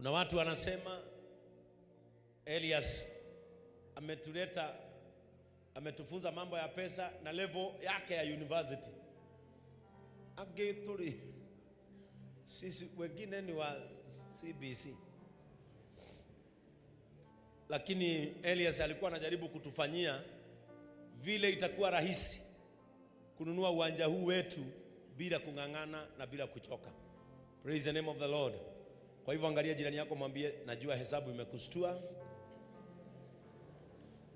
Kuna watu wanasema Elias ametuleta, ametufunza mambo ya pesa na level yake ya university. Angeturi sisi wengine ni wa CBC, lakini Elias alikuwa anajaribu kutufanyia vile itakuwa rahisi kununua uwanja huu wetu bila kung'ang'ana na bila kuchoka. Praise the name of the Lord. Kwa hivyo angalia jirani yako, mwambie najua hesabu imekustua.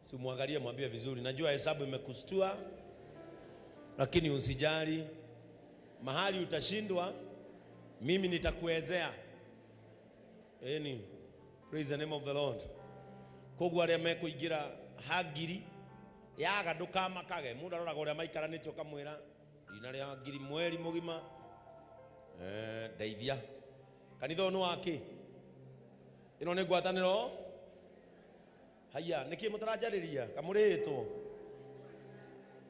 Si muangalie, mwambie vizuri, najua hesabu imekustua, lakini usijali, mahali utashindwa mimi nitakuwezea. Eni, praise the name of the Lord. Koguo aria mekuingira hangiri yaga ndukamakage mundu aroraga uria maikaranĩtie ũkamwĩra ndina rĩa ngiri mweri mũgima, ndeithia. Kanitha ũyũ nĩ waki? Ĩno nĩ ngwatanĩro? Haiya, nĩkĩ mũtaranjarĩria kamũrĩtwo?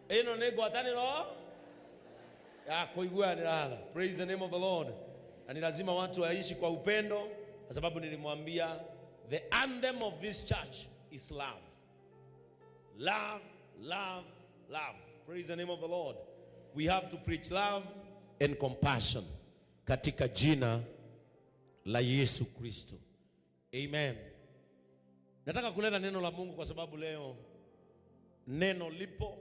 Ĩno nĩ ngwatanĩro ya kũiguanĩra tha. Praise the name of the Lord. Na ni lazima watu waishi kwa upendo, kwa sababu nilimwambia the anthem of this church is love. Love, love, love. Praise the name of the Lord. We have to preach love and compassion katika jina la Yesu Kristo. Amen. Nataka kuleta neno la Mungu kwa sababu leo neno lipo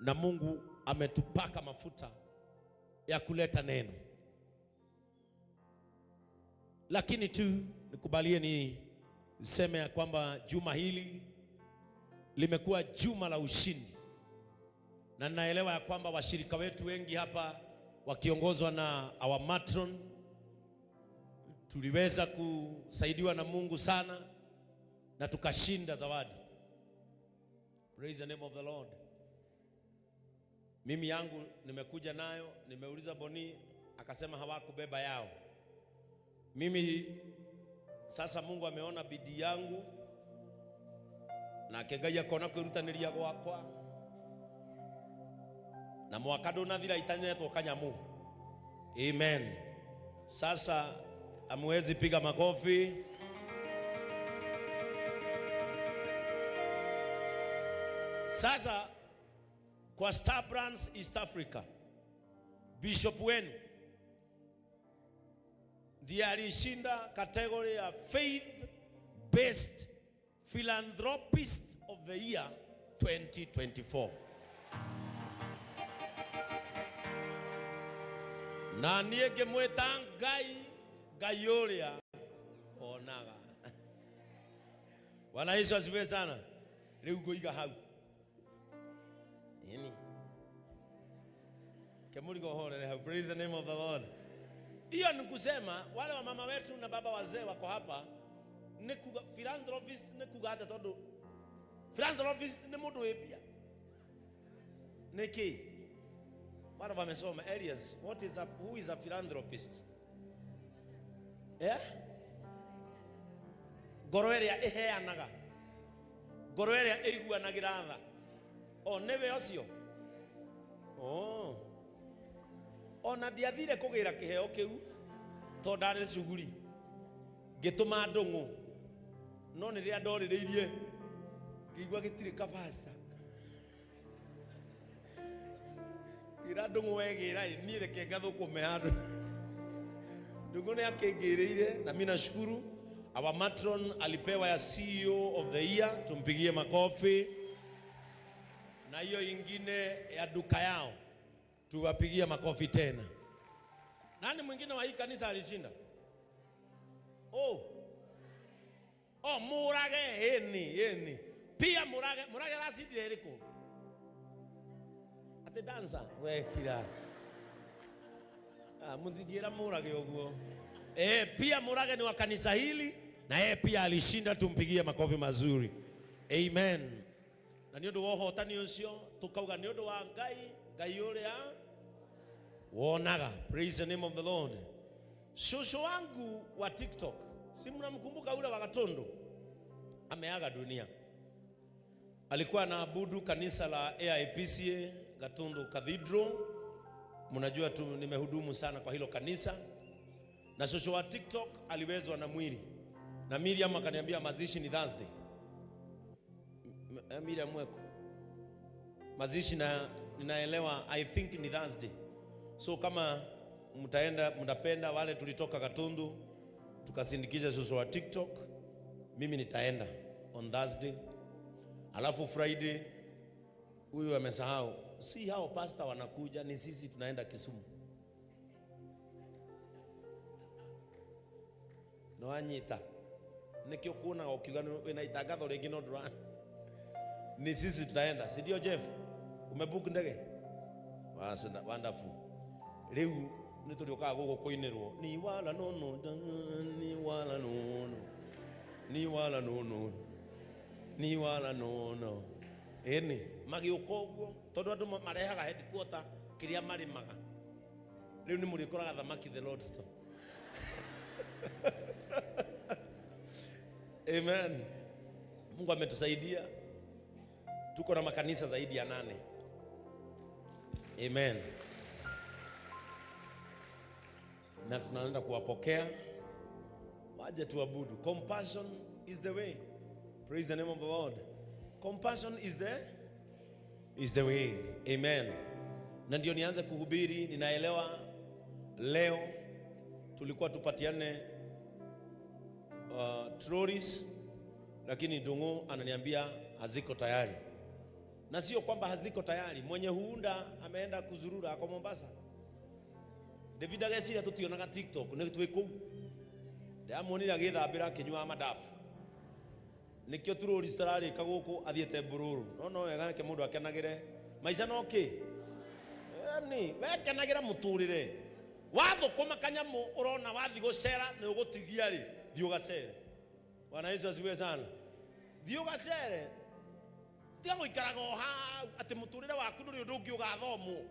na Mungu ametupaka mafuta ya kuleta neno. Lakini tu nikubalie ni niseme ya kwamba juma hili limekuwa juma la ushindi, na ninaelewa ya kwamba washirika wetu wengi hapa wakiongozwa na our matron tuliweza kusaidiwa na Mungu sana na tukashinda zawadi. Praise the name of the Lord. Mimi yangu nimekuja nayo, nimeuliza Boni akasema hawakubeba yao. Mimi sasa Mungu ameona bidii yangu nake Ngai akona kwĩrutanĩria gwakwa na mwaka ndũnathira itanyetwo kanyamu. Amen. Sasa amwezi piga makofi. Sasa kwa Star Brands East Africa, bishop wenu ndiye alishinda category ya Faith Based Philanthropist of the Year 2024. Na niĩ ngĩmwĩta Ngai, Ngai ũrĩa onaga. Bwana Yesu asifiwe sana. Rĩu ngũiga hau. Ĩni. Kemurigo horere hau. Praise the name of the Lord. Hiyo ni kusema wale wa mama wetu na baba wazee wako hapa ni kuga philanthropist ni kuga atĩa tondu philanthropist ni mundu wĩ mbia niki wale wamesoma Elias, what is a, who is a philanthropist? Yeah? Ngoro ĩrĩa ĩheanaga, ngoro ĩrĩa ĩiguanagĩra tha, o nĩwe ũcio. Oh. Ona ndiathire kũgĩra kĩheo kĩu tondũ ndarĩ cuguri, ngĩtũma ndũng'ũ, no nĩ rĩrĩa ndorĩrĩirie ngĩigua gĩtirĩ kabasa, ngĩra ndũng'ũ wegĩra ĩ, niĩ reke ngathũkũme handũ. Ndũng'ũ nĩ akĩngĩrĩire na mimi nashukuru our matron alipewa ya CEO of the year, tumpigie makofi, na hiyo ingine ya duka yao tuwapigie makofi tena. Nani mwingine wa hii kanisa alishinda? Oh. Oh, Murage, eni, eni. Pia Murage, Murage aracindire ĩrĩkũ? Ate dancer, we kira. Ah, mũtingĩra Murage ũguo. Pia Murage ni wa kanisa hili na yeye pia alishinda, tumpigie makofi mazuri. Amen. Na nĩ ũndũ wa ũhotani ũcio tukauga nĩ ũndũ wa Ngai, Ngai ũrĩa wonaga. Praise the name of the Lord. Shosho wangu wa TikTok, si mnamkumbuka ule wa Gatondo? Ameaga dunia. Alikuwa anaabudu kanisa la AIPCA Gatundu Cathedral. Mnajua tu nimehudumu sana kwa hilo kanisa. Na shosho wa TikTok aliwezwa na mwili. Na Miriam akaniambia mazishi ni Thursday. Miriam weko. Mazishi na ninaelewa I think ni Thursday. So kama mtaenda mtapenda wale tulitoka Gatundu tukasindikisha shosho wa TikTok, mimi nitaenda on Thursday. Alafu Friday huyu amesahau, si hao pastor wanakuja, ni sisi tunaenda Kisumu. Nĩwanyita nĩkĩo kuonaga ũkiuga wĩna itangatho rĩngĩ no ndũra ni sisi tutaenda, si ndio Jeff? Umebook ndege? Wonderful. Rĩu nĩ tũrĩũkaga gũkũ kũinĩrwo ni wala nono ni wala nono ni wala nono ni wala nono ĩni magĩũka ũguo tondũ andũ marehaga headquarter kĩrĩa marĩmaga rĩu nĩ mũrĩkoraga thamaki the Lord's store. Amen. Mungu ametusaidia, tuko na makanisa zaidi ya 8. Amen. Na tunaenda kuwapokea waje tuabudu. Compassion is the way. Praise the name of the Lord. Compassion is the way. Amen. Na ndio nianze kuhubiri. Ninaelewa leo tulikuwa tupatiane trolleys, lakini Dungu ananiambia haziko tayari. Na sio kwamba haziko tayari, mwenye huunda ameenda kuzurura ako Mombasa. David ageciria tutionaga TikTok nĩ twĩ kũu. Ndamuonire agĩthambĩra akĩnyua madafu. Nĩkĩo trolleys citararĩka gũkũ athiĩte Mbururu. No no wega reke mũndũ akenagĩre maica no kĩ? Yaani wekenagĩra mũtũrĩre. Wathũkũma kanyamũ ũrona wathi gũcera nĩ ũgũtigia rĩ, thiĩ ũgacere. Bwana Yesu asifiwe sana. Thiĩ ũgacere. Tiga gũikaraga o hau atĩ mũtũrĩre waku ndũrĩ ũndũ ũngĩ ũgathomwo.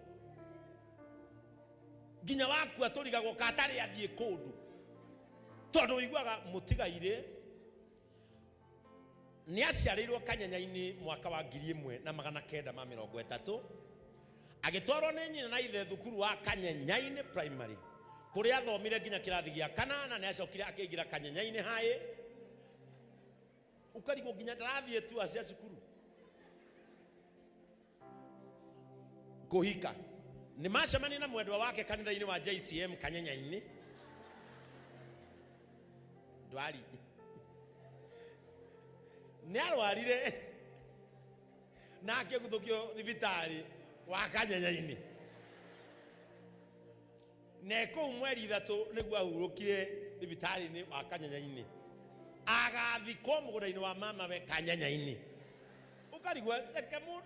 Nginya wakua tũrigagwo ka atarĩ athiĩ kũndũ. Tondũ ũiguaga mũtigairĩ nĩ aciarĩirwo Kanyenya-inĩ mwaka wa ngiri ĩmwe na magana kenda ma mĩrongo ĩtatũ. Agĩtwarwo nĩ nyina na ithe thukuru wa Kanyenya-inĩ primary kũrĩa athomire nginya kĩrathi gĩa kanana. Nĩ acokire akĩingĩra Kanyenya-inĩ high. Ũkarigwo nginya ndarathiĩ tu cia cukuru. Kũhika nĩ macemania na mwendwa wake kanitha-inĩ wa JCM Kanyenya-inĩ. Ndwari nĩ arwarire na akĩguthũkio thibitarĩ wa Kanyenya-inĩ. Na kũu mweri 3 nĩguo ahurũkire thibitarĩ-inĩ wa Kanyenya-inĩ. Agathikwo mũgũnda-inĩ wa mama we Kanyenya-inĩ. Ũkarigwo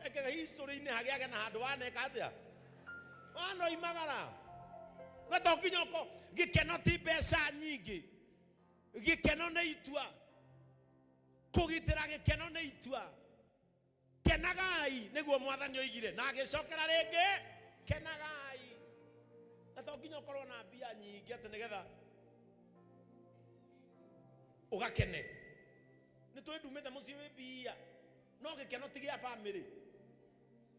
reke history-inĩ hagĩage na handũ waneka atĩa? Wanoimagara. Na to nginya ũko gĩkeno ti mbeca nyingĩ. Gĩkeno nĩ itua. Kũgitĩra gĩkeno nĩ itua. Kenagai nĩguo mwathani oigire na agĩcokera rĩngĩ kenagai. Na to nginya ũkorwo na mbia nyingĩ atĩ nĩgetha ũgakene. Nĩ tũĩ ndumĩte mũciĩ wĩ mbia, no gĩkeno ti gĩa family,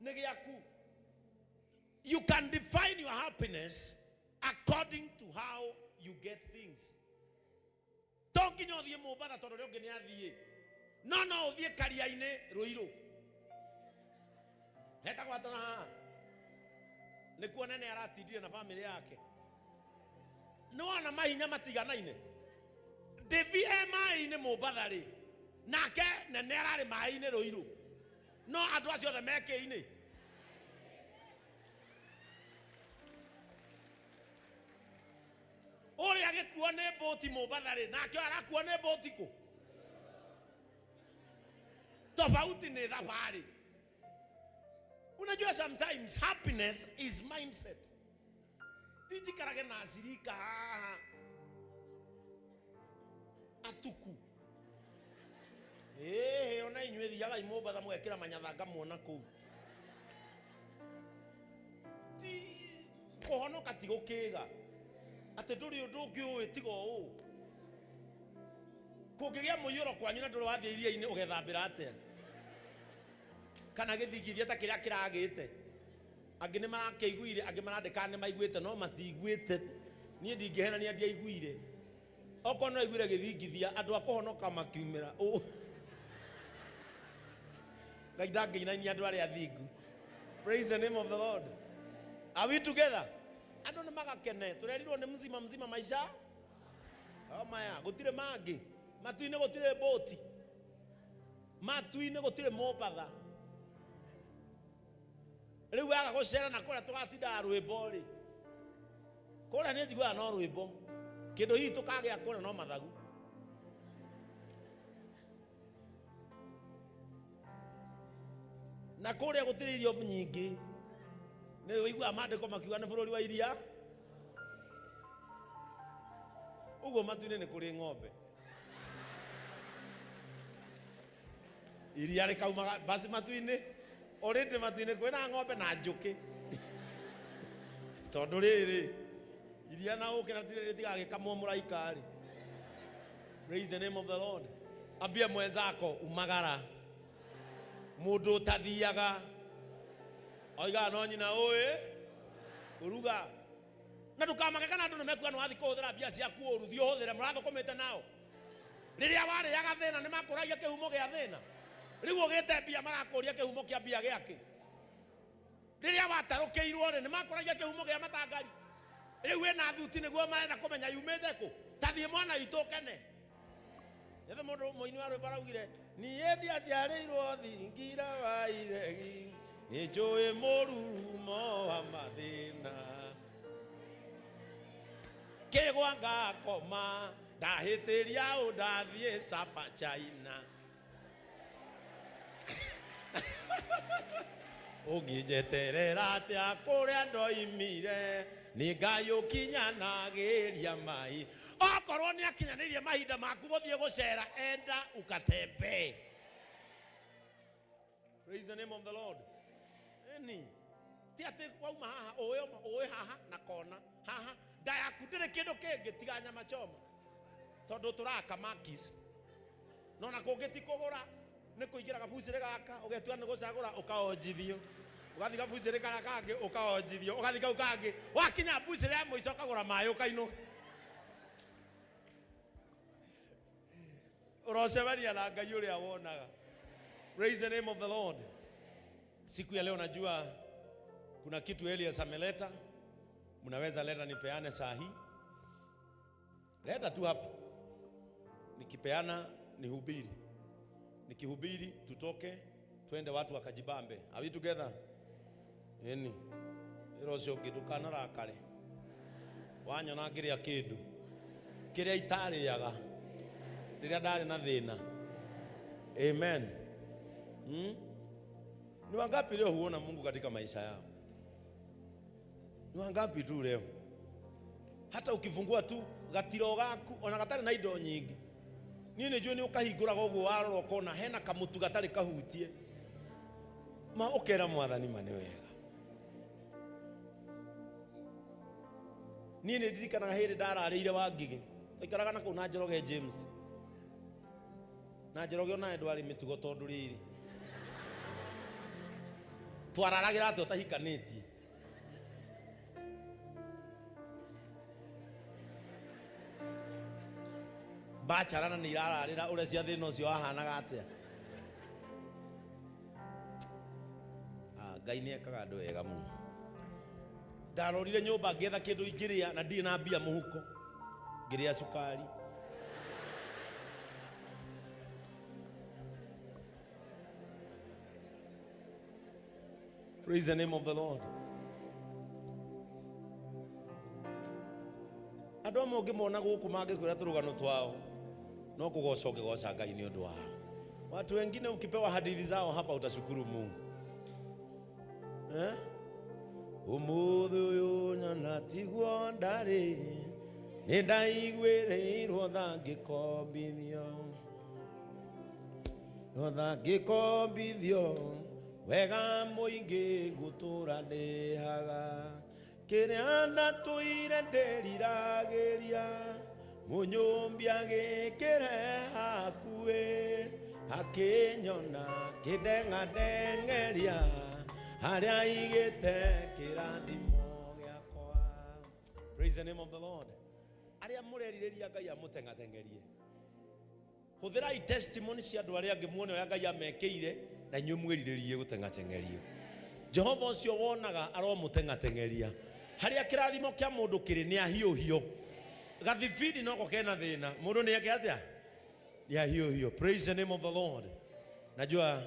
nĩ gĩaku. You can define your happiness according to how you get things. To nginya ũthiĩ Mombatha tondũ ũrĩa ũngĩ nĩ athiĩ. No no ũthiĩ Karia-inĩ Ruiru. Hetagwo atĩ na haha. Nĩkuo nene aratindire na family yake. Nĩ wona mahinya matiganaine. Devi e maĩ-inĩ Mombatha rĩ, nake nene ararĩ maĩ-inĩ Ruiru. No andũ acio othe me kĩ-inĩ. Ũrĩa agĩkuo nĩ mbũti Mombatha rĩ, nake arakuo nĩ mbũti kũ? Tofauti nĩ thabarĩ. Unajua sometimes happiness is mindset. Ti njikarage na acirika haha atuku. Ĩĩ, ona inyuĩ thiagai Mombatha mũgekĩra manyathanga muona kũu. Ti kũhonoka ti gũkĩga. Atĩ ndũrĩ ũndũ ũngĩ ũĩ tiga ũũ. Kũngĩgĩa mũiyũro kwanyu na ndũrĩ wathiĩ iria-inĩ ũgethambĩra atĩa? Kana gĩthingithia ta kĩrĩa kĩragĩte. Angĩ nĩ makĩiguire, angĩ marandĩka nĩ maiguĩte, no matiiguĩte. Niĩ ndingĩhenania ndiaiguire. Okorwo no aiguire gĩthingithia andũ a kũhonoka makiumĩra. Ũ. Ngai ndangĩinainia andũ arĩa athingu. Praise the name of the Lord. Are we together? Andũ nĩ magakene. Tũrerirwo nĩ mzima mzima maisha. O maya, gũtirĩ mangĩ. Matu-inĩ gũtirĩ mbũti. Matu-inĩ gũtirĩ Mombatha. Rĩu waga gũcera na kũrĩa tũgatindaga rwĩmbo rĩ. Kũrĩa nĩ njiguaga no rwĩmbo. Kĩndũ hihi tũkagĩa kũrĩa no mathagu. Na kũrĩa gũtirĩ irio nyingĩ. Nĩ ũiguaga maandĩko makiuga nĩ bũrũri wa iria. Ũguo matu-inĩ nĩ kũrĩ ng'ombe. Iria rĩkaumaga basi matu-inĩ. Already matu-inĩ kwĩna ng'ombe na njũkĩ. Tondũ rĩrĩ, iria na ũkĩ na tirĩ rĩtigagĩkamwo mũraika rĩ. Praise the name of the Lord. Ambia mwenzako umagara. Mũndũ ũtathiaga oigaga no nyina ũĩ ũruga. Na ndũkamake kana andũ nĩ mekuga nĩ wathiĩ kũhũthĩra mbia ciaku ũru, thiĩ ũhũthĩre mũrathũkũmĩte nao. Rĩrĩa warĩaga thĩna nĩ makũragia kĩhumo gĩa thĩna. Rĩu ũgĩte mbia marakũria kĩhumo kĩa mbia gĩakĩ. Rĩrĩa watarũkĩirwo rĩ, nĩ makũragia kĩhumo gĩa matangari. Rĩu wĩna thuti nĩguo marenda kũmenya yumĩte kũ. Ta thiĩ mwana witũ ũkene. Nĩthe mũndũ mũini wa rwĩmbo araugire, niĩ ndiaciarĩirwo thingira wa iregi, nĩ njũĩ mũrurumo wa mathĩna. Kĩgwa ngakoma, ndahĩtĩria ũ ndathiĩ Sapa China. Ũngĩnjeterera atĩa kũrĩa ndoimire, nĩ Ngai ũkinyanagĩria mai. Okorwo nĩ akinyanĩirie mahinda maku gũthiĩ gũcera, enda ukatembee. Praise the name of the Lord. Ĩni, ti atĩ wauma haha ũĩ ũĩ haha na kona haha nda yaku ndĩrĩ kĩndũ kĩngĩ tiga nyama choma tondũ tũraka makis no na kũngĩ ti kũgũra nĩ kũingĩra gabucĩrĩ gaka ũgetua nĩ gũcagũra ũkaonjithio ũgathiĩ gabucĩrĩ karĩa kangĩ ũkaonjithio ũgathiĩ kau kangĩ wakinya bucĩrĩ ya mũico ũkagũra maĩ ũkainũka ũrocemania na Ngai ũrĩa wonaga. Praise the name of the Lord. Siku ya leo najua kuna kitu Elias ameleta, mnaweza leta nipeane saa hii. Leta tu hapa, nikipeana nihubiri, nikihubiri tutoke twende watu wakajibambe. Are we together? Ĩni ĩra ũcio ũngĩ ndũkanarakare wanyona ngĩrĩa kĩndũ kĩrĩa itarĩaga rĩrĩa ndarĩ na thĩna. Amen. Ni wangapi leo huona Mungu katika maisha yao? Ni wangapi tu leo? Hata ukifungua tu gatiro gaku ona gatarĩ na indo nyingĩ, niĩ nĩ njũĩ nĩ ũkahingũraga ũguo warora ũkona hena kamũtu gatarĩ kahutie, ma ũkera mwathani ma nĩ wega. Niĩ nĩ ndirikanaga hĩndĩ ndararĩire Wangigĩ, twaikaraga na kũu na Njoroge James, na Njoroge onawe ndwarĩ mĩtugo tondũ rĩrĩ twararagĩra atĩa ũtahikanĩtie. Bacarana nĩ irararĩra ũrĩa cia thĩna ũcio wahanaga atĩa. Ah, Ngai nĩ ekaga andũ wega mũno. Ndarorire nyũmba ngĩetha kĩndũ ingĩrĩa na ndirĩ na mbia mũhuko, ngĩrĩa cukari. Praise the name of the Lord. Andũ amwe ũngĩmona gũkũ mangĩkwĩra tũrũgano twao no kũgoca ũngĩgoca Ngai nĩ ũndũ wao. Watu wengine ukipewa hadithi zao hapa utashukuru Mungu. Eh? Ũmũthĩ ũyũ nyona tiguo ndarĩ, nĩ ndaiguĩrĩirwo tha ngĩkombithio. Tha ngĩkombithio wega mũingĩ ngũtũra ndĩhaga. Kĩrĩa ndatũire ndĩriragĩria, mũnyũmbi agĩkĩre hakuhĩ, akĩnyona kĩndeng'adeng'eria harĩa aigĩte kĩrathimo gĩakwa. Praise Praise the name of the Lord. Arĩa mũrerirĩria Ngai amũteng'ateng'erie, hũthĩrai testimony cia andũ arĩa angĩ muone ũrĩa Ngai amekĩire, na inyuĩ mwĩrirĩrie gũteng'ateng'erio. Jehova ũcio wonaga aromũteng'ateng'eria. Harĩa kĩrathimo kĩa mũndũ kĩrĩ nĩ ahiũhio. Gathibindi noko kena thĩna, mũndũ nĩ eke atĩa? Nĩ ahiũhio. Praise the name of the Lord. Najua